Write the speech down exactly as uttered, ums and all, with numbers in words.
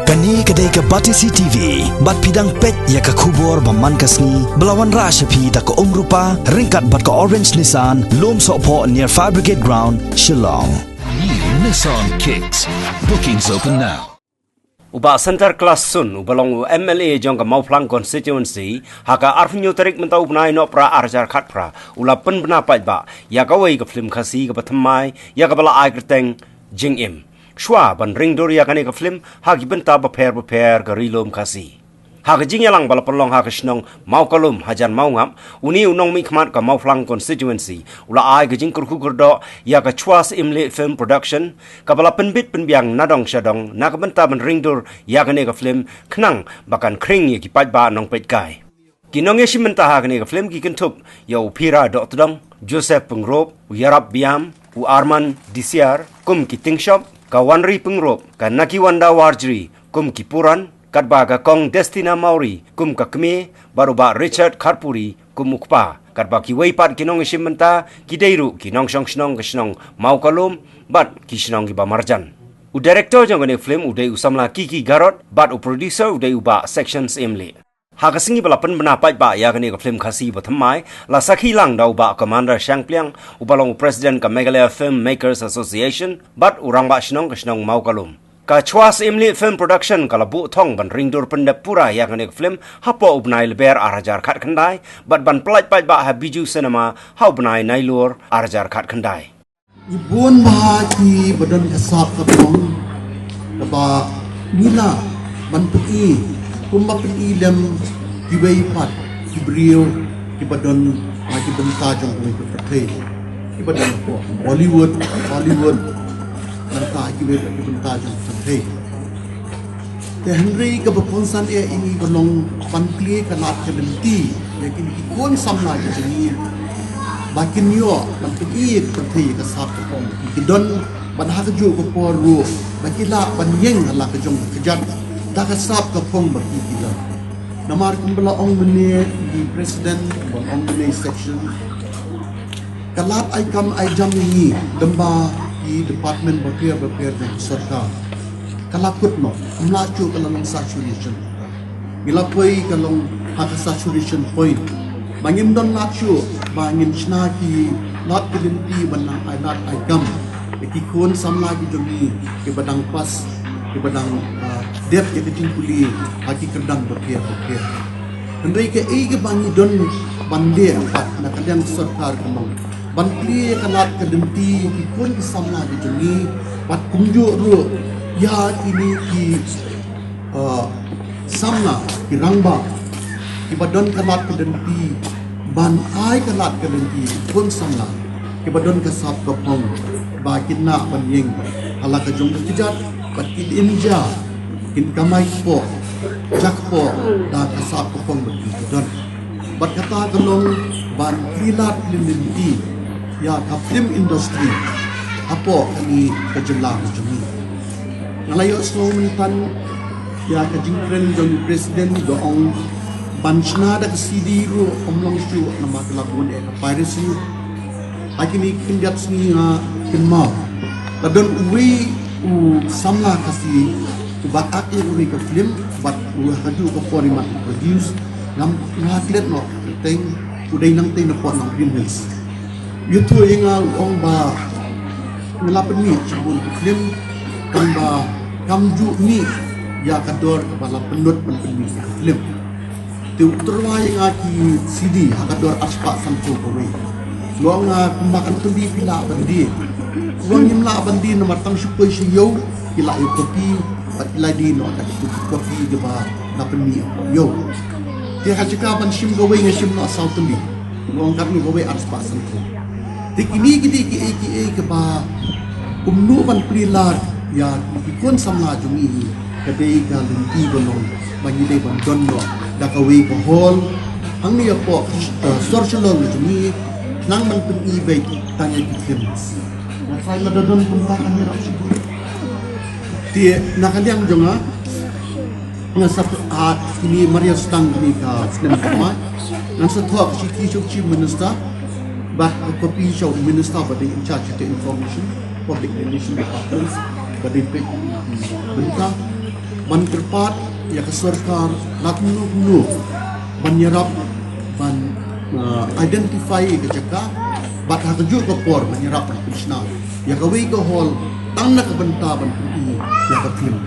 Kane ka dei ka Batesi T V, bad phi dang peit ïa ka khubor ba man ka sngi, ba la wanrah sha phi da ka Umrupa, ryngkat bad ka Orange Nissan, Lumsohphoh near Fire Brigade Ground, Shillong. New Nissan Kicks. Bookings open now. U Bah Centre Claason, uba long u M L A jong ka Mawphlang Constituency, ha ka arphew hynñiew tarik mynta u bnai Nohprah arhajar khatphra, u la pynbna paidbah ïa kawei ka film Khasi kaba thymmai, ïa kaba la ai kyrteng Jingim. Shuwa ban ring dur ïa kane ka film ha ki bynta bapher bapher ka Ri Lum Khasi. Ha ka jingïalang ba la pynlong ha ka shnong Mawkalum hajan Mawngap, une u nongmihkhmat ka Mawphlang Constituency u la ai ka jingkyrkhu kyrdoh ïa ka Chwa Syiemlieh Film Production, kaba la pynbit pynbiang na dong sha dong na ka bynta ban ring dur ïa kane ka film, khnang ba kan khring ïa ki paidbah nongpeitkai. Ki nongïashim bynta ha kane ka film ki kynthup ïa u Phira Dohtdong, Joseph Pyngrope, u Ïarap Biam, u Arman Disiar kum ki Tingshop, ka Wanri Pyngrope, ka Nakiwanda Warjri kum ki Puran, katba ka Kong Destina Mawrie kum ka Kmie, bad u Bah Richard Kharpuri kum u Kpa. Katba kiwei pat ki nongïashim bynta ki dei ruh ki nongshong shnong ka shnong Mawkalum bad ki shnong kiba marjan. U director jong kane ka film u dei u samla Kiki Garot, bad u producer u dei u Bah Section Syiemlieh. Ha ka sngi ba la pynbna paidbah ïa kane ka film Khasi ba thymmai, la sakhi lang da u Bah Commander Shangpliang, uba long u President ka Meghalaya Film Makers Association, bad u Rangbah Shnong ka shnong Mawkalum. Ka Chwa Syiemlieh Film Production ka la buh thong ban ring dur pyndep pura ïa kane ka film hapoh u bnai Lber arhajar khatkhyndai, bad ban pyllait paidbah ha Bijou Cinema ha u bnai Nailur arhajar khatkhyndai. Ngi bun bha kiba don ka sap ka phong, kaba ngi lah ban pyni, kumba pyni lem kiwei pat ki briew kiba don ha ki bynta jong kawei ka pyrthei, kiba don hapoh Bollywood, Hollywood, bad ha kiwei pat ki bynta jong ka pyrthei. Te hynrei kaba kongsan eh ïa ngi ka long ban plie ka lad ka lynti ïa kine ki khun samla ki jong ngi, ba kin ïoh ban pyni ïa ka pyrthei ïa ka sap ka phong ba ki don, bad ha kajuh ka por ruh ba ki lah ban ïeng ha la ka jong ka kjat da ka sap ka phong ba ki ki don. Namar kumba la ong mynne i president, kumba la ong mynne i section, ka lad ai kam ai jam ïa ngi lyngba ki department bapher bapher jong ka sorkar ka la kut noh, ym lah shuh ka la long saturation. Ngi la poi ka long ha ka saturation point, ba ngim don lad shuh ba ngin shna ki lad ki lynti ban nang ai lad ai kam ïa ki khun samla ki jong ngi kiba dang pass, kiba dang, ah, dep ïa ka jingpule ha ki kyrdan bapher bapher. Hynrei kaei kaba ngi don ban leh pat na ka liang sorkar ka long ban plie ka lad ka lynti ïa ki khun ki samla ki jong ngi, bad kumjuh ruh ïa kine ki, ah, samla ki rangbah kiba don ka lad ka lynti ban ai ka lad ka lynti ïa ki khun samla kiba don ka sap ka phong, ba kin lah ban ïeng ha la ka jong ka kjat, bad kin im ja, kin kamai kpoh, ja kpoh da ka sap ka phong ba ki don. Bad kata ka long ban plie lad plie lynti ïa ka film industry hapoh kane ka jylla ka jong ngi. Nga la ïohsngew mynta ïa ka jingkren jong u president, ka ong ban shna da ka C D ruh ym long shuh namar ka la bun eh ka piracy. Ha kine ki khyndiat sngi nga kynmaw la don uwei u samla Khasi uba act ïa uwei ka film, bad u ha kajuh ka por i mat produce, ngam, nga klet noh kyrteng, u dei nangtei na pdeng Green Hills. U ïathuh ïa nga, u ong ba nga la pynmih shibun ki film, tangba kam ju mih ïa ka dor kaba la pynlut ban pynmih ïa ka film. Te u tyrwa ïa nga ki C D ha ka dor arspah sanphew kawei. U ong, ah, kumba kan tymbi phi lah ban die. U ong ngim lah ban die namar tang shu poi sha ïew, ki la ïoh copy, bad ki la die noh da ki copy kiba la pynmih ïew. Te ha jaka ban shim kawei nga shim noh saw tylli. U ong katno kawei, arspah sanphew. Te kine ki dei kiei kiei kiba kumno ban plie lad ïa ki khun samla jong ngi, ka dei ka lynti ba long ba ngi dei ban don noh da kawei ka hall hangne hapoh, eh, sor Shillong jong ngi, nang ban pyni beit tang ïa ki film. Nga trai lada don kumta kan ïarap shibun. Te na ka liang jong nga, ngan sa, ah, kine mar ïa sdang kine ka snem thymmai, ngan sa thoh ka shithi sha u Chief Minister, bad ka copy sha u Minister ba dei in charge of the Information, Public Relation Department, ba dei peit mynta. ban kyrpad ïa ka sorkar la kumno kumno ban ïarap ban, uh, identify ïa ka jaka bad ha kajuh ka por ban ïarap ban pynshna ïa kawei ka hall tang na ka bynta ban pyni ïa ka theme.